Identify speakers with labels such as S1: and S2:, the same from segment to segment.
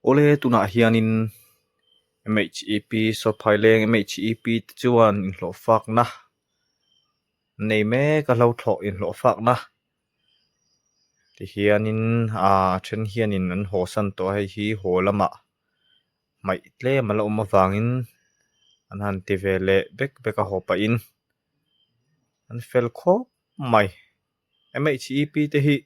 S1: Awle tunah hianin M H E P Sawphaileng M H E P te chuan inhlawhfakna an nei mek a hlo thlawh inhlawhfakna tihianin aaa a then hianin an haw san tawh a hei hi haw lamah hmaih tlem a la awm avangin an han ti ve leh bek bek a haw pahin an fel khawp mai. M H E P te hi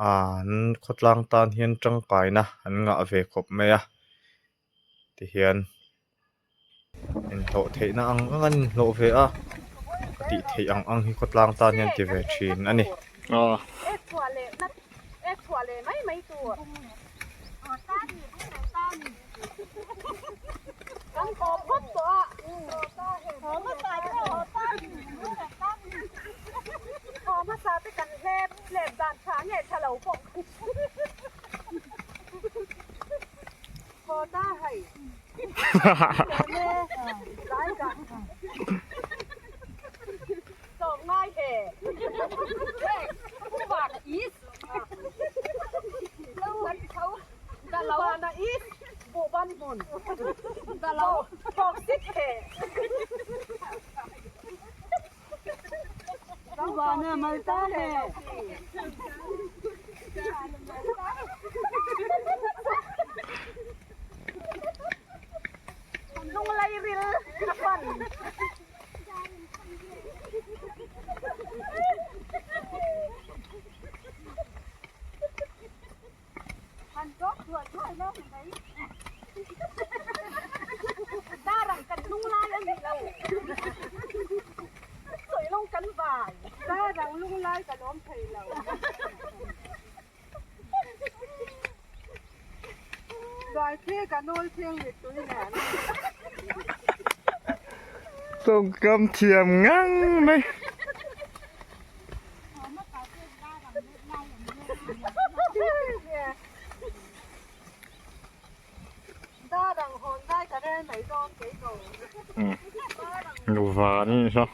S1: aaa an khawtlang tan hian tangkaina an ngah ve khawp mai a tihian inhlawh theihna ang ang an inhlawh ve a a tih theih ang ang hi khawtlang tan hian ti ve thin a ni. Tawngkam thiam ngang mai. Nuva ni saw.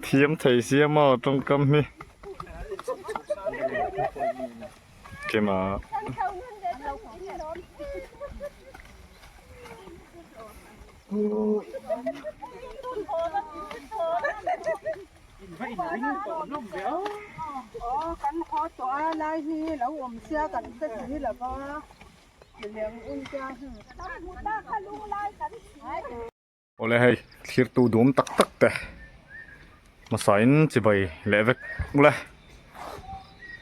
S1: Thiam thei sia maw tawngkam hi kema Awle hei thirtu dum tak tak te hmasa in chibai leh vek ule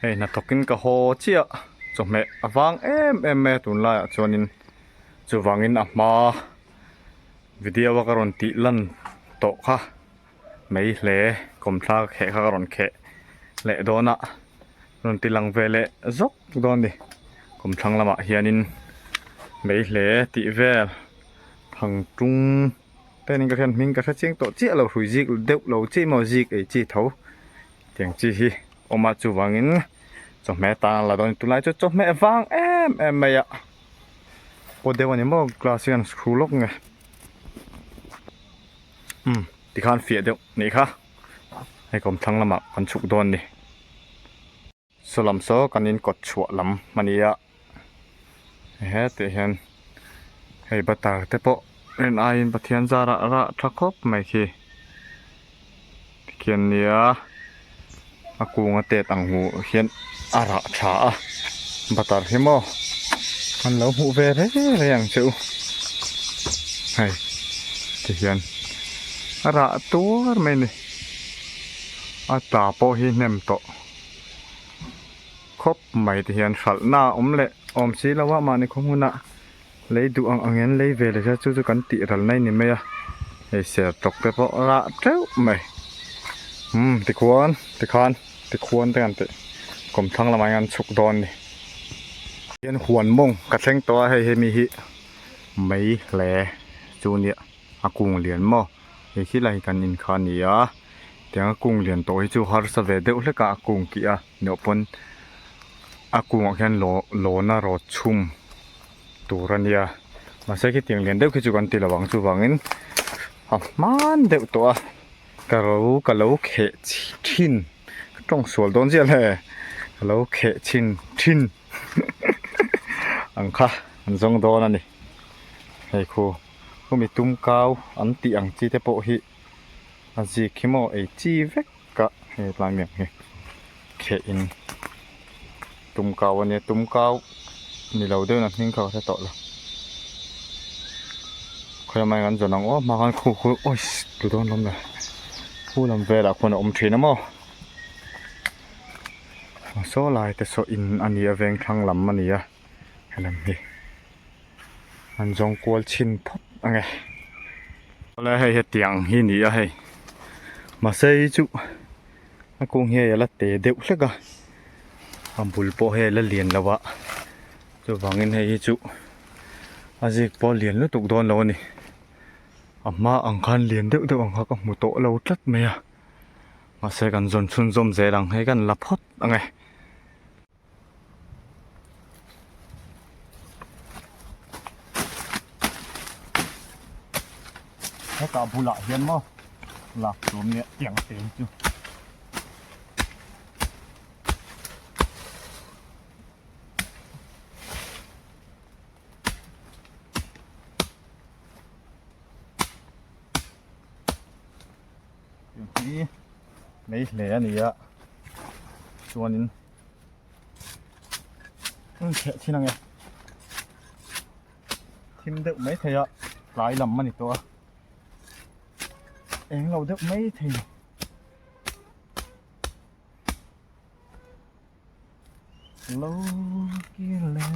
S1: hei hnathawk in ka haw chiah chawhmeh a vang em em mai a tunlai ah chuanin chuvangin a hma video a ka rawn tih lan tawh kha mai hle kawmthla ka kheh kha ka rawn kheh leh dawn a rawn ti lang ve leh zawk dawn a ni kawmthlang lamah hianin mai hle tih vel thang tung te niin ka hriat hming ka hre chiang tawh chiah lo hrui zik deuh lo chi emaw zik ei chi tho tiang chi hi awm a chuvangin chawhmeh tan a la dawn a ni tunlai chu chawhmeh vang em em mai a paw deuh a ni maw glass hian screw lawk nge. Umm tikhan fiah deuh nih kha hei kawmthlang lamah kan chhuk dawn ni saw lam saw kan in kawt chhuah lam a ni a hetah hian hei butter te pawh rin aiin Pathian zarah rah tha khawp mai khi tikhian nia a kung a tet ang hmuh hian a rah tha a butter hi maw an lo hmuh ve reng reng ang che u hei ti hian a rah tuar mai a ni a tla pawh hi hnem tawh khawp mai ti hian hralhna a awm leh awm si lo a mahni khaw hmunah lei duh ang ang hian lei ve leh se chu chu kan tih ral na a ni mai a. Hei sertawk te pawh rah teuh mai. Umm tikhuan tikhan tikhuan te kan tih kawmthlang lamah hian an chhuk dawn a ni. Hian huan mawng ka thleng tawh a hei hemi hi mai hle chu nia a kung lian maw hei khi lai kan in kha a ni a tiang a kung lian tawh hi chu harsa ve deuh hlek a a kung kih a nih pawn a kungah khian law lawna rawt chhum. Tur a nia mahse khitiang lian deuh khi chu kan ti lo ang chuvangin a hman deuh tawh a ka ro ka lo kheh thin ka tawng sual dawn chiah le ka lo kheh chhin thin ang kha an zawng dawn a ni hei khu khumi tum kau an tih ang chi te pawh hi a zik hi maw ei chi vek a hei tlai miang hi kheh in tum kau a nia tum kau ni lo deuhin a hming kha ka hre tawh lo khawi lamah hian kan zawn ang aw hma khan khu khu awih tlu dawn lam le khu lam velah khuan a awm thin a maw saw lai te saw in a ni a veng thlang lam a ni a helam hi an zawng kual chhin phawt ang e awle hei hetiang hi ni a hei mahse hi chu a kung hi a la te deuh hlek a a bul pawh hei a la lian lo a chuvangin hei hi chu a zik pawh a lian lutuk dawn lo a ni a hma ang khan lian deuh deuh ang kha ka hmu tawh lo tlat mai a mahse kan zawn chhunzawm zel ang hei kan la phawt ang e. Hetah bulah hian maw lak tur nia tiang te hi chu. Tiang hi mei hle a ni a chuanin Theh thin ang e. Thim deuh mai thei a, tlai lam a ni tawh a. Eng lo deuh mai thei. Lo kir le.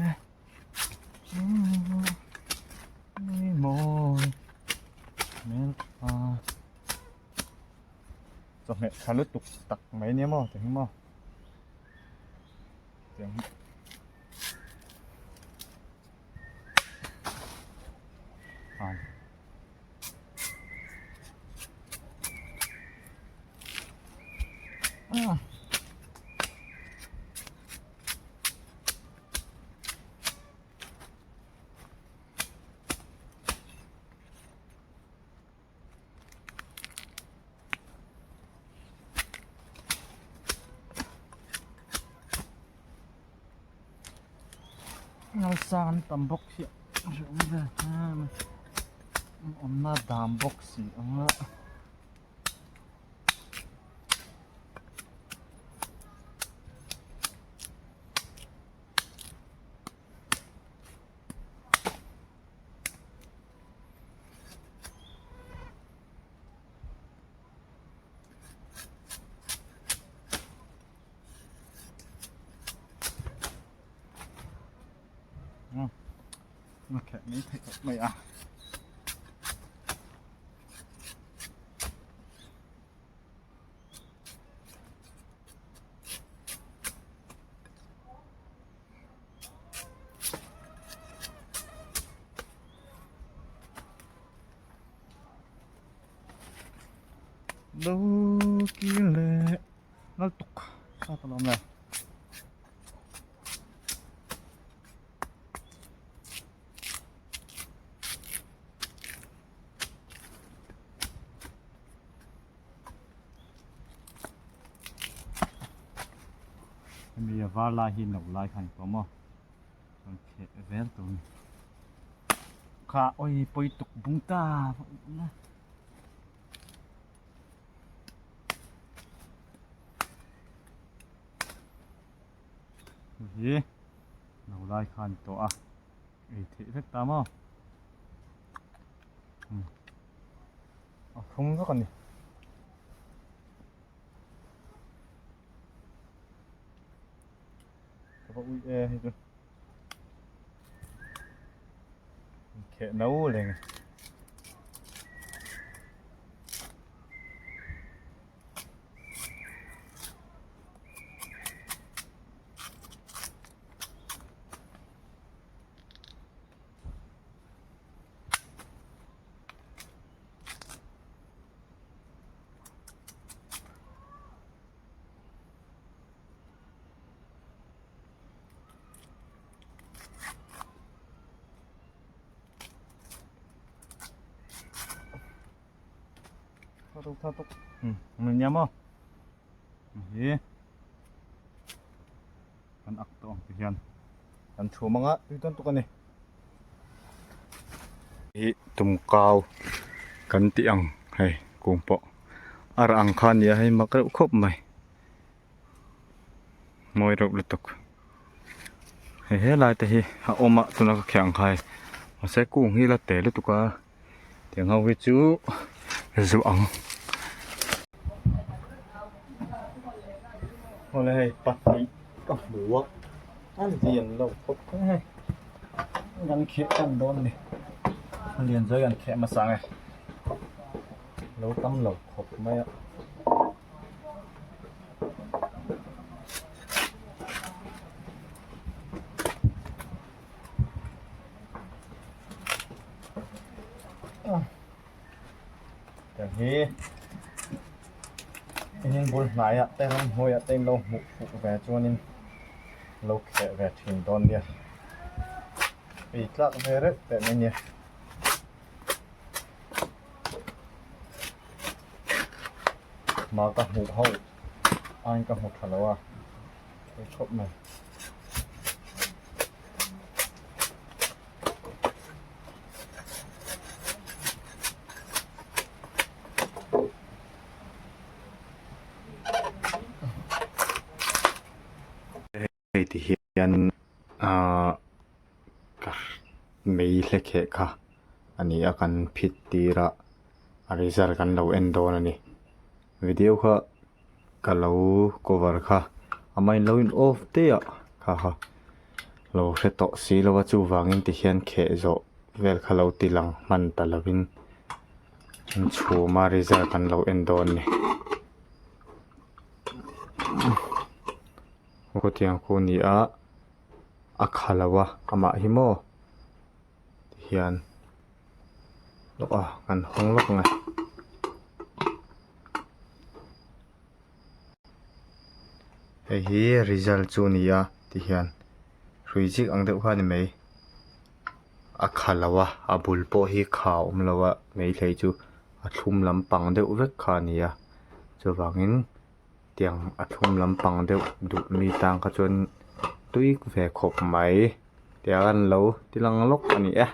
S1: Ni mawi. Mel pa. Chawhmeh tha lutuk tak mai nia maw ti hi maw. Tiang hi. Ai. Ah. Nalsa an tam bawk hi a hreawm ve em a awmna dam bawk si ang a. Mai theih tawh mai a. Lo kir leh nal tuk sa ta lawm le. Hemi a var lai hi no lai kha a ni tawh maw chuan kheh zel tur a ni kha awi pawi tuk bung ta hi no lai kha a ni tawh a ei theih vek ta maw. A thlum vek a ni. Ka va ui e hei chu. Kheh no leng. Tha tuk tha tuk. Um nia maw. Hi. Kan ak tawh ang ti hian kan chhum anga tui dawn tuk a ni. Hi tumkau kan tih ang hei kung pawh a rah ang kha a nia hei mak reuh khawp mai. Mawi reuh lutuk. Hei helai te hi a awm a tuna ka khiah ang kha hei mahse kung hi la te lutuk a tiang ho hi chu zuah ang. Awle hei pahnih ka hmu a a lian lo khawp mai hei kan kheh tan dawn a ni a lian zawk hian kheh hmasa ang e lo tam lo khawp mai a. Tiang hi in bul hnaiah te ramhnuaiah te in lo hmuh fuh ve chuanin lo kheh ve thin dawn nia ei tlak ve reuh teh mai nia. Hma ka hmuh ho aiin ka hmu tha lo a hei khawp mai. Hei ti hian ahh ka mei hle kheh kha a ni a kan phit tir a a result kan lo en dawn a ni video kha ka lo cover kha amah in lo in off daih a kha kha lo hre tawh si lo a chuvangin ti hian kheh zawh vel kha lo ti lang hman ta lovin an chhum a result kan lo en dawn a ni. Khawtiang khu a ni a a kha lo a amah hi maw tihian lawk a kan hawng lawk ang e. Hei hi result chu a ni a tihian hrui zik ang deuh kha a ni mai a kha lo a a bul pawh hi kha a awm lo a maithei chu a thlum lampang deuh vek kha a ni a chuvangin. Tiang a thlum lampang deuh duh mi tang kha chuan tui ve khawp mai tiang an lo ti lang lawk a ni e.